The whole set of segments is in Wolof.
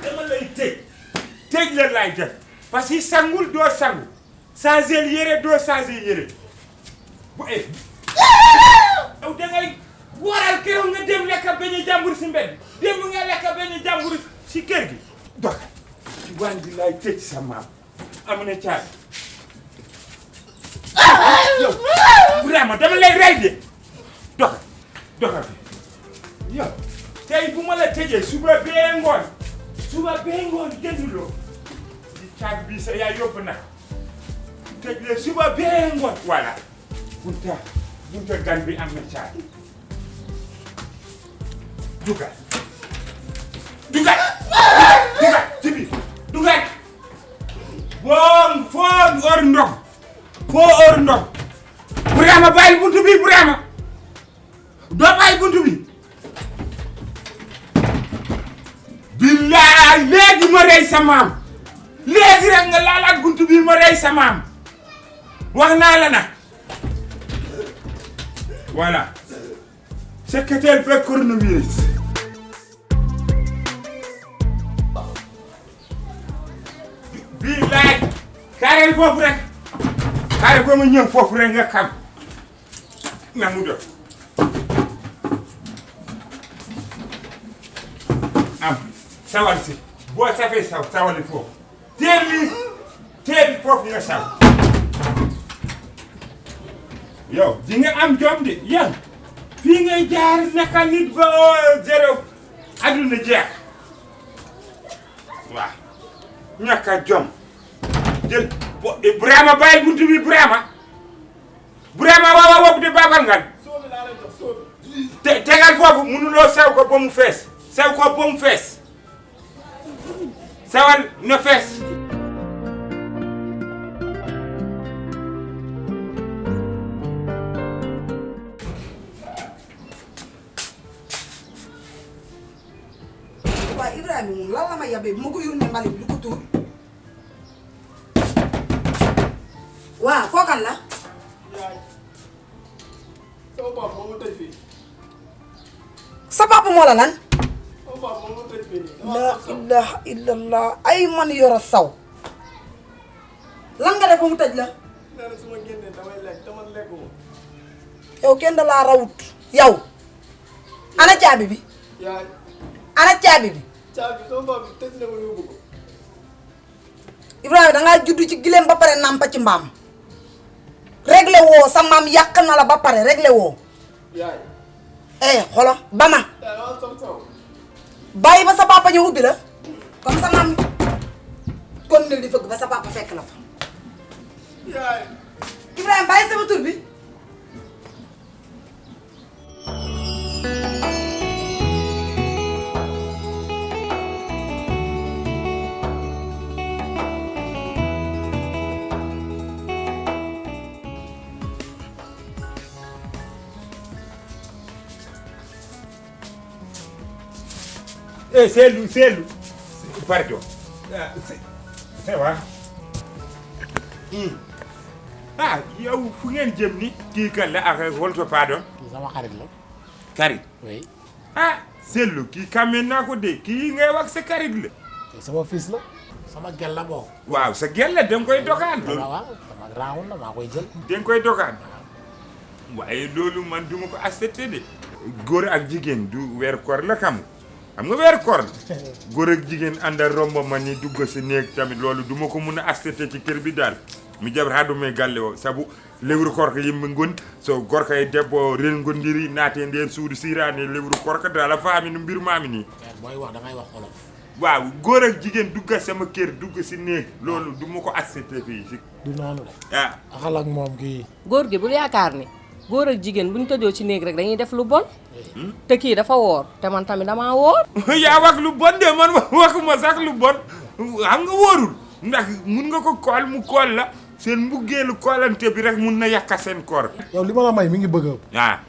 dama lay tëj la laay def parce que sangul doo sangu changer yére doo changer yére bu yow da ngay waral keroog nga dem lekk beñe jàmbur si mbedd dem nga lekk beñe jàmbur si kër gi dox ci waan bi laay tëj sa maam am na caal yow vraiment dama lay rey de doxal yow tey bu ma la tëjee suba bee ngoon jënduloo di caag bii sa yaa yóbbu nag tëj le suba bee ngoon voilà bunta gan bi am na caag dugal ci biir dugal foo or ndox Burama bàyyi buntu bi Burama doo bàyyi buntu bi billaay léegi ma rey sa maam léegi rek nga laalaat buntu bi ma rey sa maam wax naa la nag voilà secrétaire fait coronavirus billaay kaareel foofu rek kaareel ba ma ñëw foofu rek nga xam na mu doon am sawal si boo safee sawali foofu teel foofu nga saw yow di nga am jom de yow fii ngay jaar naka nit ba zéro aduna jeex waaw ñàkk a jom jël Burama bàyyi buntu bi Burama waaw waaw de babal nga tegal foofu mënuloo saw ko ba mu fees sawal na fees waaye Ibrahima moom lan la ma yabee bu ma ko yónnee mbalit du ko tuur waaw kookan la sama papa moo ma tëj fii. sa papa moo la lan sama papa moo ma tëj fii nii. la ilaha illallah ay man Yoro saw lan nga def ba mu tëj la nee na su ma génnee damay lekk te man lekkuma. yow kenn da laa rawut yow ana caabi bi yaay ana caabi bi caabi sama papa tëj na ma yóbbu ko. Ibrahima dangaa juddu ci gileem ba pare nampa ci mbaam réglé woo sa maam yàq na la ba pare réglé woo yaay xolo ba ma yaay maa sam saw. bàyyi ba sa papa ñëw ubbi la comme sa maam kon nil di fëgg ba sa papa fekk la fa yaay Ibrahima bàyyi sama tur bi Seydou pardon c'est vrai yow fu ngeen jëm ni kii kan la ak wolto pardon sama xarit la. xarit oui. Seydou kii xamee naa ko de kii ngay wax sa xarit la sama fils la. sama gel la bokk. waaw sa gel la danga koy dogaan waaw sama raawul la maa koy jël. danga koy dogaan waaye loolu man duma ko accepté de góor ak jigéen du weer koor la xam nga weer koor góor ak jigéen àndal romb ma ni dugg si néeg tamit loolu du ma ko mun a accepté ci kër bi daal mi jabar ha ɗum e galle o sabu lewru korka yimɓe goni so gorka e debbo rengodiri naate nder suudu sirani lewru korka dala faami no mbirmami ni booy wax da ngay wax olof waaw góor ak jigéen dugga sama kër dugg si néeg loolu du ma ko accepté fii si du noonu de ah axal ak moom kii góor gi bul yaakaar ni góor ak jigéen bu ñu tëjoo ci néeg rek dañuy def lu bon te kii dafa woor te man tamit damaa woor yaa wax lu bon de man waxuma sax lu bon xam nga wóorul ndax mun nga ko kool mu kool la seen mbuggeelu koolante bi rek mun na yàqa seen koor yow li ma la may mi ngi bëgg ah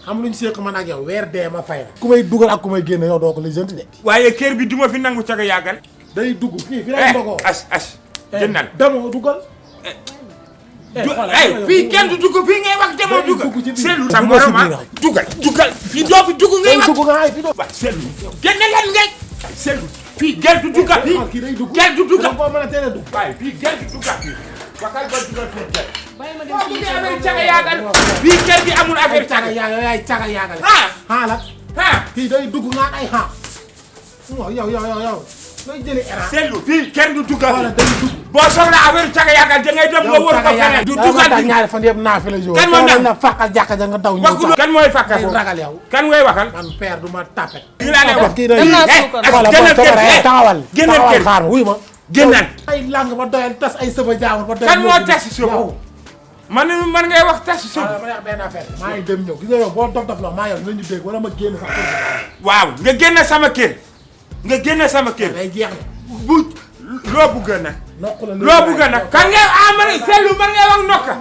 xam luñ seq man ak yow weer dee ma fay la ku may dugal ak ku may génne yow doo ko lijjanti de waaye kër bi duma fi nangu caga yàggal day dugg fii fi lay ndogoo as jëndal demoo dugal fii kenn du dugg fii ngay wax demoo dugg seetlu tam dugg si vraiment biir dugal fii doo fi dugg ngay wax dugg nga ay fi doo waaw seetlu génne leen ngay seetlu fii gel du dugga fii kii day dugg gel du dugga ko mën a teel a dugg waaye fii gel du dugga fii waxal ba dugal fii gel bàyyi ma dem boo ci bëggee affaire caga yaagal fii gel bi amul affaire caga yaay caga yaagal la kii day dugg nga ay yow nooy jëli erreur seetlu fii kenn du dugga wala day dugg boo soxla affaire caga yaagal da ngay dem nga wër ko feneen du duggal fii ñaari fan yëpp naa fi la jow kan moo na fàqal jàkka ja nga daw ñëw kan mooy fàkka foofu ragal yow kan ngay waxal man père du ma tapet kii laa lay wax kii dem naa day suukar génnal kër gi taxawal génnal kër xaar ma wuy ma génnal ay lang ba doyal tas ay sëba jaamul ba doyal kan moo tas si suuf man ngay wax tas si suuf ma lay wax benn affaire maa ngi dem ñëw gis nga yow boo dof la maa yow nañu dégg wala ma génn sax waaw nga génn sama kër nga génn sama kër day jeex bu loo bëgg nag nokk la loo bëgg nag kan ngay man seetlu man ngay wax nokka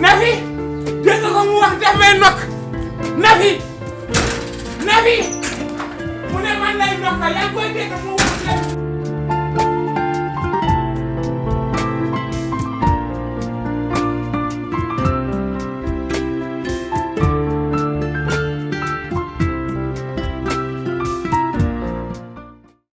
Nafi dégg nga ko mu wax daf may nokk Nafi mu ne man lay nokka yaa ngi koy dégg mu wax